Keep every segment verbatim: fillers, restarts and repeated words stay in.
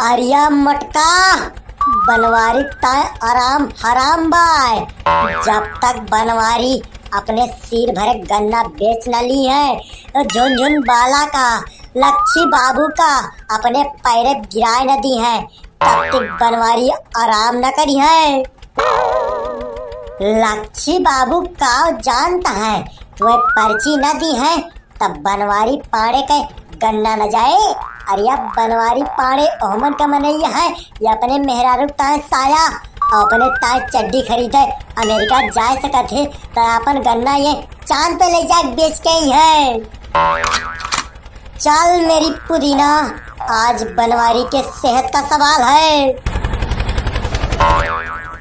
अरिया मोटका, बनवारी ताय आराम हराम बाय। जब तक बनवारी अपने सिर भरे गन्ना बेच न लिहैं, तो झुनझुन बाला का, लच्छी बाबू का अपने पैरे गिराए न दिहैं, तब तक बनवारी आराम न करिहैं। लच्छी बाबू का जानत हैं, तोहैं पर्ची न दिहैं, तब बनवारी पाड़े के गन्ना न जाए। अरे अब बनवारी पाड़े ओहमन का मनइया है, ये अपने मेहरारू ताय साया और अपने ताय चड्डी खरीदे अमेरिका जाए सकत है, तो अपन गन्ना ये चांद पे ले जाके बेच के अइहैं। चल मेरी पुदीना, आज बनवारी के सेहत का सवाल है।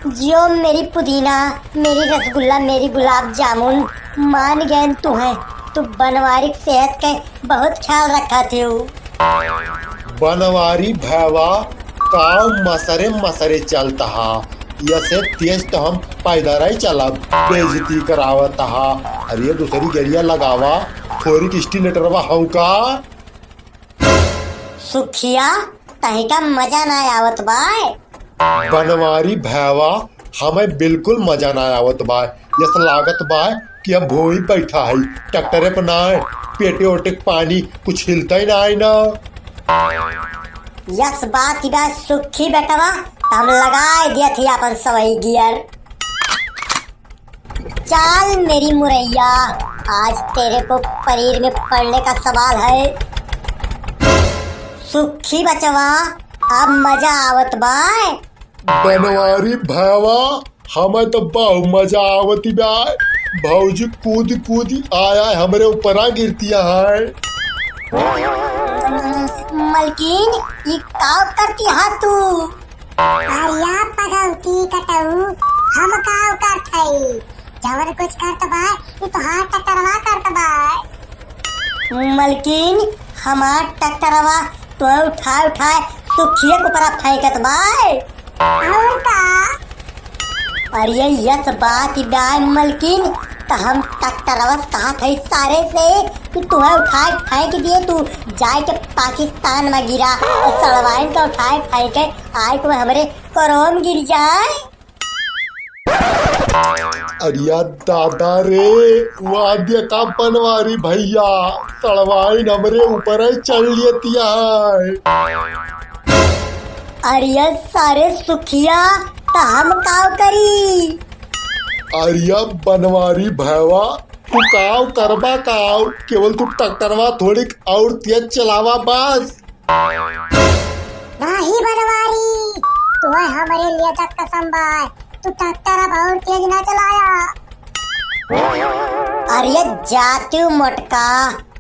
जियो मेरी पुदीना, मेरी रसगुल्ला, मेरी गुलाब जामुन, मान गएन तुहैं, तू बनवारी के सेहत के बहुत ख्याल रखत हऊ। बनवारी भैवा, काव मसरे मसरे चलत हा, यसे तेज तो हम पैदल ही चलब, बेइज्जती करावत हा। अरे दूसरी गरिया लगावा, थोड़ी stilettoवा हऊ का? सुखिया, तहिका मजा ना आवत बाय। बनवारी भैवा, हमें बिल्कुल मजा ना आवत बाय। यस लागत बाय कि हम भोई बैठा है, ट्रैक्टरे पर ना है, पेटे ओटे के पानी कुछ हिलता ही ना है ना। यस बात बा सुखी बेटवा, त हम लगाए दिया थी अपन सवई गियर। चाल मेरी मुरैया, आज तेरे को पनीर में पड़ने का सवाल है। सुखी बचवा, अब मजा आवत बाय। बनवारी भैवा, हमें तो बहुत मजा आवती बाय। भौजी कूद कूद आया है, हमरे ऊपर आ गिरतिया है। मलकिन, ई का करती हा तू? अरिया पगौती कटऊ, हम काव करत हई? जवन कुछ करत बाय, ई तोहार टकरवा करत बाय। मलकिन, हमार टकरवा तो उठाए उठाए सुखिया के ऊपरा फेंकत बाय। और का? अरे यस बात बाय मलकिन, त हम टकरवा से कहत हई सारे से कि तुहे उठाए फेंक दिए, तू जाए के पाकिस्तान में गिरा और सड़वाइन का उठाए फेंके आए तो हमरे करोम गिर जाए। अरिया दादा रे, वाह देखा बनवारी भैया, सड़वाइन हमरे ऊपर ही चढ़ लेतिया है। अरिया सारे सुखिया, त हम काव करी? अरिया बनवारी भैवा, तू काव करबा काव, केवल तू ट्रैक्टरवा थोड़ीक और तेज चलावा बस। नाही बनवारी, तुहे हमरे लियदा कसम बाय, तू ट्रैक्टर अब और तेज ना चलाया। अरे जातू मोटका,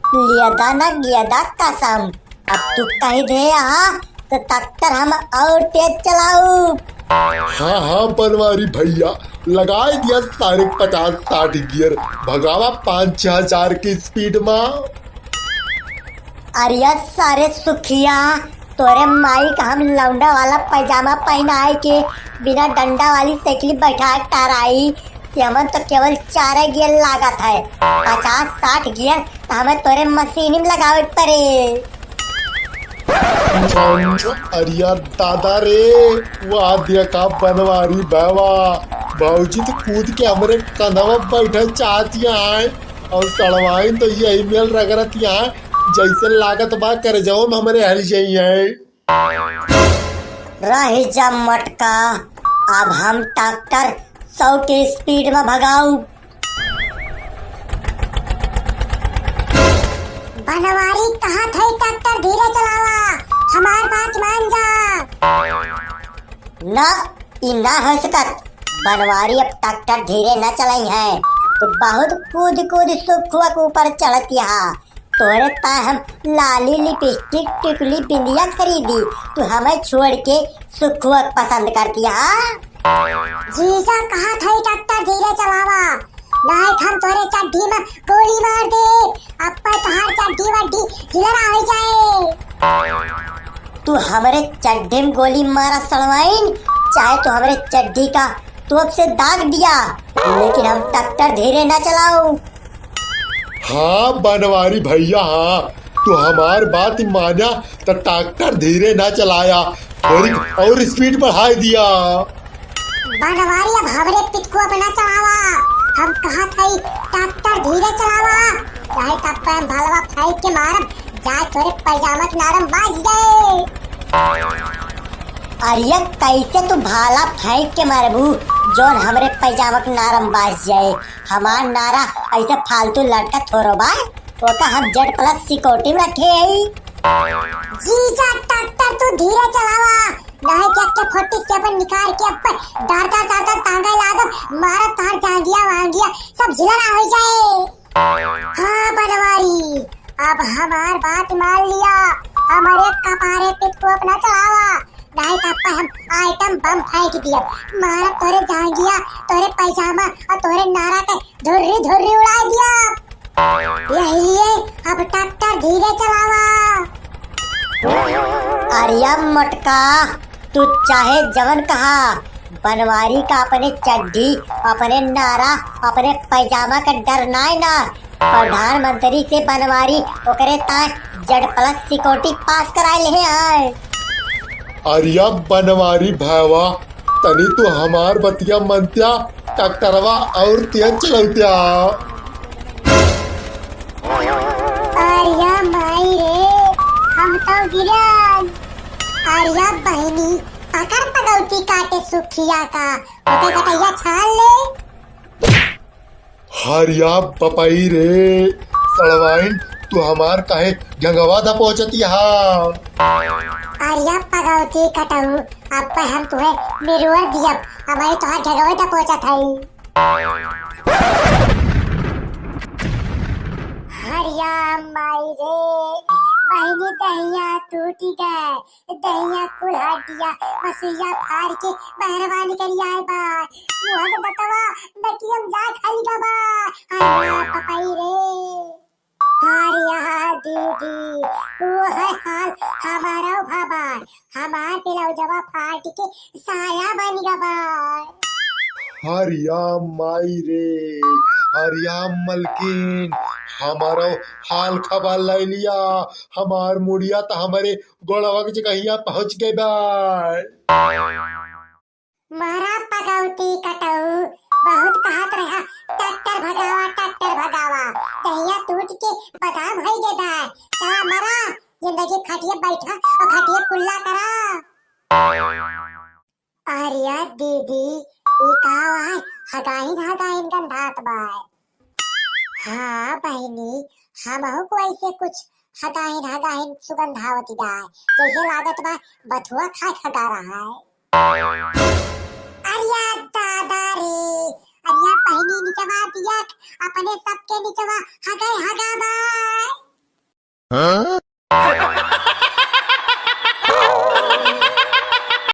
लियदा ना गियदा कसम, अब तू कही दे यहाँ तो ट्रैक्टर हम और तेज चलाऊ। हाँ हाँ बनवारी भैया, लगाए दिया सारे पचास साठ गियर, भगावा पाँच छह हजार की स्पीड में। अरे सारे सुखिया, तोरे माई का हम लौंडा वाला पैजामा पहनाए के बिना डंडा वाली साइकिल बैठा टहराई, ते हमन तो केवल चार गियर लागत है, पचास साठ गियर तो हमें तोरे मशीन में लगावे पड़े। अरिया दादा रे, वाह देखा बनवारी बाबा, भौजी तो कूद के हमरे कंधवा बैठे चाहती हैं और सड़वाइन तो यही मेल रगड़ती हैं, जैसे लागत बा करेजवा में हमरे हल जाई हैं। रह जा मटका, अब हम ट्रैक्टर सौ के स्पीड में भगाऊ। बनवारी कहत है ट्रैक्टर धीरे चलावा, हमार बात मान जा। ना, ई ना हो सकत। बनवारी अब ट्रैक्टर धीरे न चलाई है, तो बहुत कूद कूद सुखुआ के ऊपर चढ़त यहाँ। तोरे ताय हम लाली लिपस्टिक टिकुली बिंदिया खरीदी, तू हमें छोड़ के सुखुआ के पसंद करती है, हाँ? जीजा कहत है ट्रैक्टर धीरे चलावा, नाहीं तो हम तोरे चड्ढी में गोली मार दे, अब्बे तोहार चड्ढी वड्ढी झिलरा हो जाए। तू हमरे चड्ढी में गोली मारा सड़वाइन, चाहे तू हमरे चड्ढी का तोप से दाग दिया, लेकिन हम ट्रैक्टर धीरे ना चलाऊ। हाँ बनवारी भैया, हाँ, तू हमार बात माना त ट्रैक्टर धीरे ना चलाया, और, और speed बढ़ाई दिया। बनवारी, अब हमरे पितकुआ पे ना चढ़ावा। हम कहत हई, tractor धीरे चलावा, नहीं तब पे हम भालवा फेंक के मारब, जाए तोरे पैजामा के नारम बाज जाए। अरे कैसे तू भाला फेंक के मारबू, जौन हमरे पैजामा के नारम बाज जाए? हमार नारा ऐसे फालतू लटका थोरो बा, ओका हम Z plus security में रखे हई। जीजा, tractor तू धीरे चलावा, नहीं कि अक्के फोर्टी सेवन निकाल के अब पे दर दर दर दर टांगे लागब, मारा तार जांगिया वांगिया सब झिलरा हो जाए। हाँ बनवारी, अब हमार बात मान लिया, हमारे कपारे पे तू अपना चढ़ावा, नहीं तो अब पे हम आइटम बम फेंक दिया, मारा तोरे जांगिया, तोरे पैजामा और तोरे नारा के धुर्री धुर्री उड़ा दिया। यही लिए अब tractor धीरे चलावा। अरे मोटका, तू चाहे जवन कहा, बनवारी का अपने चड्ढी, अपने नारा, अपने पैजामा का डर नाय ना। प्रधानमंत्री से बनवारी ओकरे ताय Z plus security pass कराए लेहे आए। अरे बनवारी भावा, तनी तू हमार बतिया मनत्या, ट्रैक्टरवा और तेज चलौत्या। अरे माई रे, हम तो गिरन। अरे बहिनी, पकड़ पगौती काटे सुखिया का, ओके कटैया छान ले। हरिया बपई रे, सड़वाइन, तू हमार काहे घंगवा दबोचत हया? हरिया पगौती कटऊ, अब पे हम तुहे मिरुअर दियब, हमारी तोहार घंगवा दबोचत हई। हरिया माई रे, बहिनी दहिया टूटी गए, दहिया कुल हड्डिया, मसुइया फाड़ के बहरवा निकल आए बा। मुँह के दतवा नकियम जा खाली गवा। अरे पपई रे। अरे दीदी, वो है हाल हमारा भवान, हमार ब्लाउजवा फाट के साया बन गवा। हरिया माई रे, हरिया मलकिन, हमारो हाल खबर ले लिया, हमार मुड़िया त हमरे गोड़वा के जगहिया पहुँच गए बा। मारा पगौती कटऊ, बहुत कहत रहा, ट्रैक्टर भगावा, ट्रैक्टर भगावा, दहिया टूट के बादाम होई गए बा। चला मरा, जिंदगी खटिया बैठा और खटिया कुल्ला करा। अरे दीदी, ई का है? हगाइन हगाइन गंधात बा। हाँ बहिनी, हमहू को ऐसे कुछ हगाइन हगाइन सुगंध आवत बा, जैसे लागत बा बथुआ खाए खा रहा है। अरे दादा रे, अरे बहिनी निचवा दिया, अपने सबके निचवा हगाई हगा बा। हाँ?